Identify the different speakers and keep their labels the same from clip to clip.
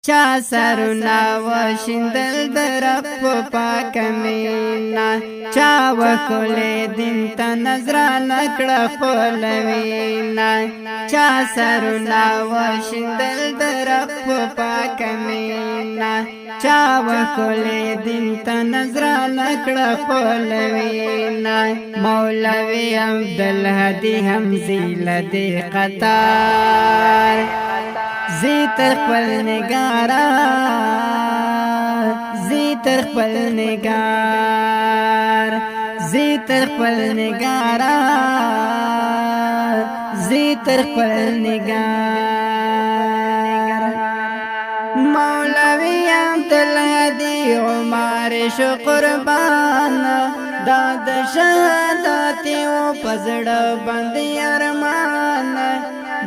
Speaker 1: چا سرونه وشیندل د رب په پاکه مینه، چا وښولې دین ته نذرانه کړه خپله وینه. چا سرونه وشیندل د رب په پاکه مینه، چا وښولې دین ته نذرانه کړه خپله وینه. مولوي عبدالهادي حمزي له دې قطار، زی تر خپل نګارا، زی تر خپل نګار، زی تر خپل نګارا، زی تر خپل نګار. مولوی عبدالهادي عمر شو قربان، دا د شهادت او پزړه باندې ارمان،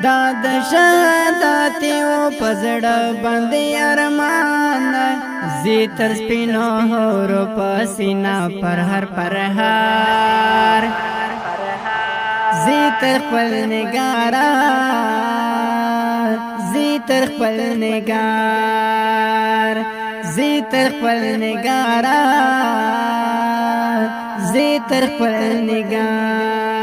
Speaker 1: دا د شهادت او پزړه باندې ارمان. زی تر سپینو هورو پسینا پر هر پرهار، زی تر خپل نګارا، زی تر خپل نګار، زی تر خپل نګارا، زی تر خپل نګار.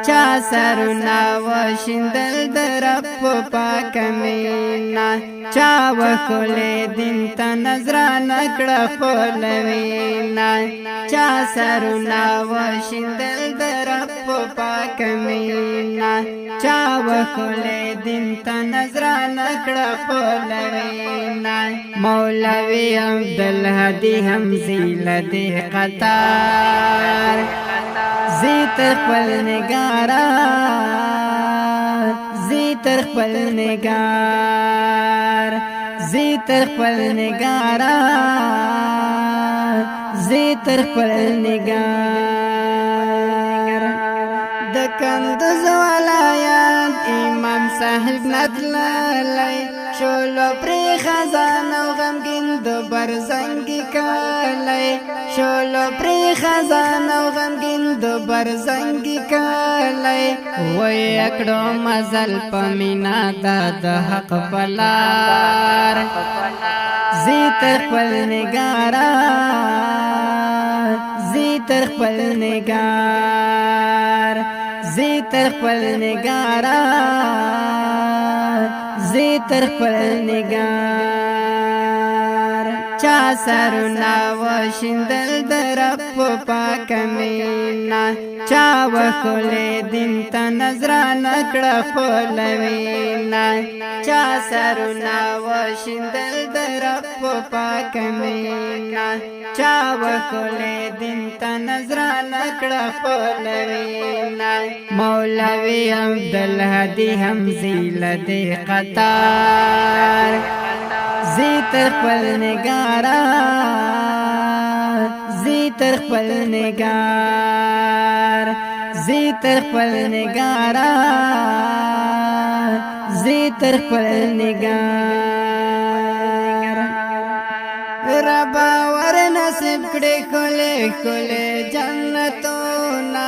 Speaker 1: چا سرونه وشیندل د رب په پاکه مینه، چا وښولې دین ته نذرانه کړه خپله وینه. چا سرونه وشیندل د رب په پاکه مینه، چا وښولې دین ته نذرانه کړه خپله وینه. مولوي عبدالهادي حمزي له دې قطار، زی تر خپل نګارا، زی تر خپل نګار، زی تر خپل نګارا، زی تر خپل نګار. د کندز ولایت امام صاحب نتللی، شولو پرې خزان او غمګین د برزنګ کلی، شولو پرې خزان او غمګین د برزنګ کلی. وای کړو مزل په مینا د حق پلار، زی تر خپل نګارا، زی تر خپل نګار، زی تر خپل نګارا، زی تر خپل نګار. چا سرونه وشیندل د رب په پاکه مینه، چا وښولې دین ته نذرانه کړه خپله وینه. چا سرونه وشیندل د رب په پاکه مینه، چا وښولې دین ته نذرانه کړه خپله وینه. مولوي عبدالهادي حمزي له دې قطار، زی تر خپل نګارا، زی تر خپل نګار، زی تر خپل نګارا، زی تر خپل نګار. رب ور نصیب کړي خولې خولې جنتونه،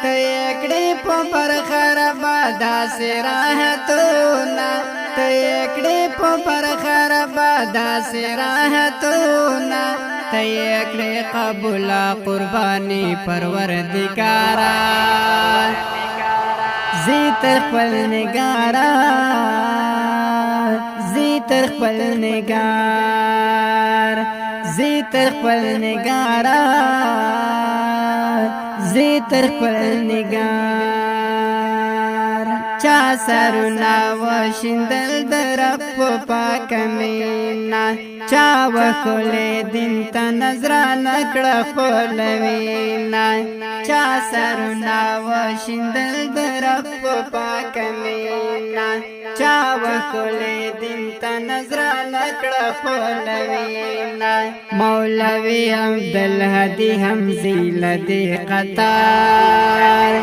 Speaker 1: ته کړي په برخه رب داسې راحتونه، ته کړي په برخه رب داسې راحتونه، ته کړي قبول قرباني پروردګارا، زی تر خپل نګارا، زی تر خپل نګار، زی تر خپل نګارا، زی تر خپل نګار. چا سرونه وشیندل د رب په پاکه مینه، چا وښولې دین ته نذرانه کړه خپله وینه. چا سرونه وشیندل د رب په پاکه مینه، چا وښولې دین ته نذرانه کړه خپله وینه. مولوي عبدالهادي حمزي له دې قطار،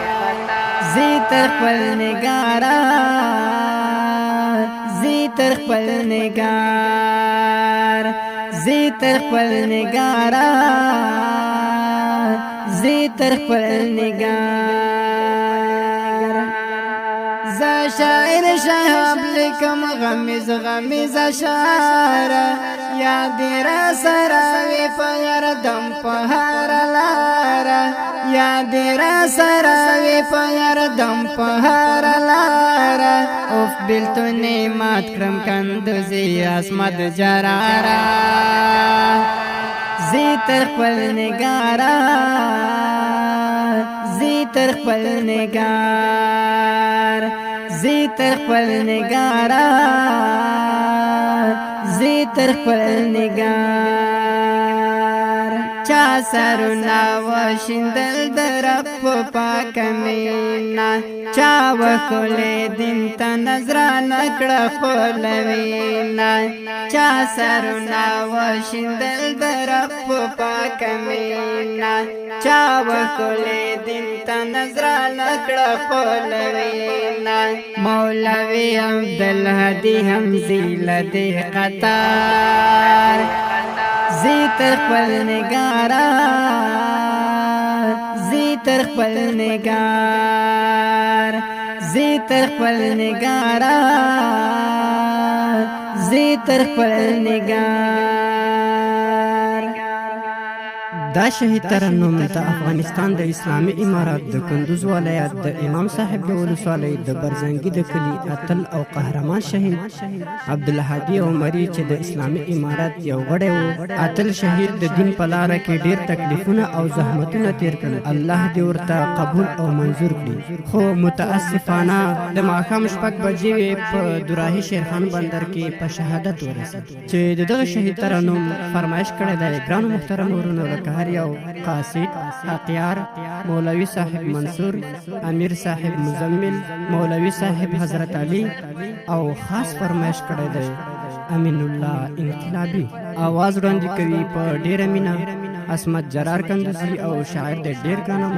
Speaker 1: زی تر خپل نګارا، زی تر خپل نګار، زی تر خپل نګارا، زی تر خپل نګار. زه شاعر شهاب لیکم غمیز غمیز اشعار، یاد را سره وي په هر دم په هر لاره، یاد را سره وي په هر دم په هر لاره. اوف بیلتون مات کړم کندوزي عصمت جرارا، زی تر خپل نگارا، زی تر خپل نگار، زی تر خپل نگارا، زی تر خپل نگار. چا سرونه وشیندل د رب په پاکه مینه، چا وښولې دین ته نذرانه کړه خپله وینه، چا سرونه وشیندل د رب په پاکه مینه، چا وښولې دین ته نذرانه کړه خپله وینه. مولوي عبدالهادي حمزي له دې قطار، زی تر خپل نگارا، زی تر خپل نگار، زی تر خپل نگارا، زی تر خپل نگار.
Speaker 2: دا شهید ترنم د افغانستان د اسلامي امارت د کندوز ولایت د امام صاحب د ولسوالۍ د برزنګي د کلي اتل او قهرمان شهید عبدالهادي عمري چې د اسلامي امارت یو غړی و. اتل شهید د دین په لاره کې ډیر تکلیفونه او زحمتونه تیر کړل، الله دې ورته قبول او منظور کړي. خو متاسفانه د ماښام 6 بجې وې په دوراهي شیرخان بندر کې په شهادت ورسید. چې د دغه شهید ترنم فرمایش کړی دی ګرانو محترمو وروڼو، لکه هر یو قاصد حقیار، مولوي صاحب منصور، امیر صاحب مزمل، مولوي صاحب حضرت علي، او خاص فرمایش کړی دی امین الله انقلابي. اواز وړاندې کوي په ډیره مینه عصمت جرار کندوزي او شاعر د ډیر ګران.